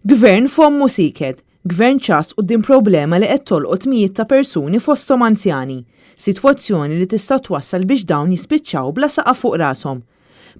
Gvern fommu sieket, Gvern ċass quddiem problema li qed tolqot mijiet ta' persuni fosthom anzjani. Sitwazzjoni li tista' twassal biex dawn jispiċċaw bla saqaf fuq rashom.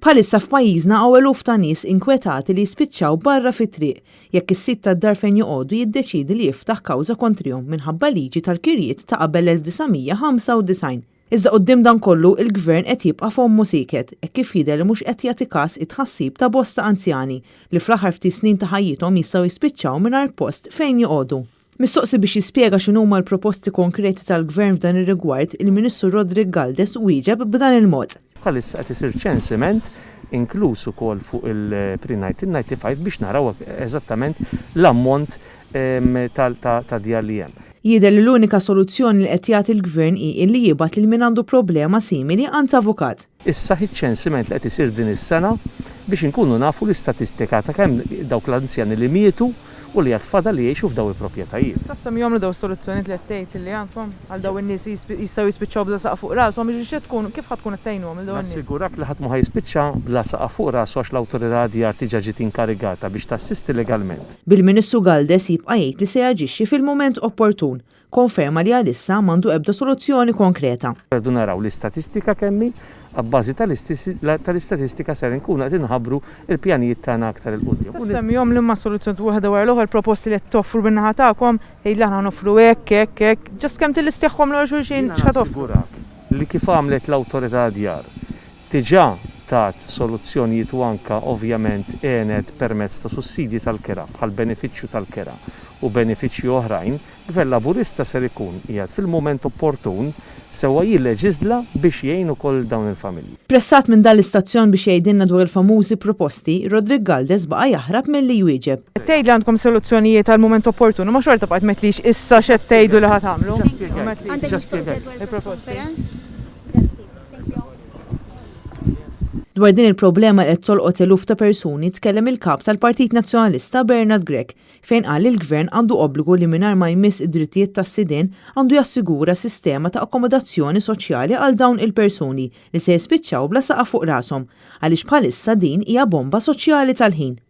Bħalissa f'pajjiżna hawn eluf ta' nies inkwetati li jispiċċaw barra fit-triq jekk is-sid tad-dar fejn joqogħdu jiddeċiedi li jiftaħ kawża kontrihom minħabba liġi tal-kirjiet ta' qabel l-1995. Iżda quddiem dan kollu, il-Gvern qed jibqa' fommu sieket, hekk kif jidher li mhux qed jagħti kas it-tħassib ta' bosta anzjani li fl-aħħar ftit snin ta' ħajjithom jistgħu jispiċċaw mingħajr post fejn joqogħdu. Mistoqsi biex jispjega x'inhuma l-proposti konkreti tal-Gvern f'dan ir-rigward, il-Ministru Roderick Galdes wieġeb b'dan il-mod. Bħalissa qed isir ċensiment, inkluż ukoll fuq il-pre-1995 biex naraw eżattament l-ammont ta' djar li hemm. Jidher li l-unika soluzzjoni li qed jagħti l-Gvern hi illi jibgħat lil min għandu problema simili għand avukat. Issa hi ċ-ċensiment li qed isir din is-sena biex inkunu nafu l-istatistika ta' kemm dawk l-anzjani li mietu u li għad fadal li jgħixu f'dawn il-proprjetajiet. Tista' ssemmihom li dawn is-soluzzjonijiet li qed tgħid li għandkom għal dawn in-nies li jistgħu jispiċċaw bla saqaf fuq rashom, jiġifieri x'qed tkun, kif ħa tkun qed tgħinuhom lil dawn in-nies? Nassigurak li ħadd mhu ħa jispiċċa bla saqaf fuq rasu għax l-Awtorità għad-Djar diġà ġiet inkarigata biex tassisti legalment. Bil-Ministru Galdes jibqa' jgħid li se jaġixxi fil-mument opportun, konferma li għalissa m'għandu ebda soluzzjoni konkreta. Rridu naraw l-istatistika kemm hi, abbażi tal-istatistika ser inkunu qed inħabbru l-pjanijiet tagħna aktar 'il quddiem. Tista' ssemmihom liema soluzzjonijiet waħda wara l-oħra l-proposti li qed toffru min-naħa tagħkom, tgħid li aħna ħa noffru hekk, hekk, hekk, just kemm tillistjahom lura xulxin x'ħa toffru. Jiena nassigurak li kif għamlet l-Awtorità Djar, diġà tat soluzzjonijiet u anke ovvjament għenet permezz ta' sussidji tal-kera bħal benefiċċju tal-kera u benefiċċji oħrajn, Gvern Laburista ser ikun qiegħed fil-mument opportun sewwa jilleġiżla biex jgħin ukoll lil dawn il-familji. Pressat minn dan l-istazzjon biex jgħidilna dwar il-famużi proposti, Roderick Galdes baqa' jaħrab milli jwieġeb. Qed tgħid li għandkom soluzzjonijiet għall-mument opportun imma xorta bqajt m'għedtlix issa x'qed tgħidu li ħa tagħmlu. Ġa spjegajt, ġa spjegajt. Dwar din il-problema li qed tolqot eluf ta' persuni tkellem il-Kap tal-Partit Nazzjonalista Bernard Grech fejn qal li l-Gvern għandu obbligu li mingħajr ma jmiss id-drittijiet tas-sidien għandu jassigura sistema ta' akkomodazzjoni soċjali għal dawn il-persuni li se jispiċċaw bla saqaf fuq rashom għaliex bħalissa din hija bomba soċjali tal-ħin.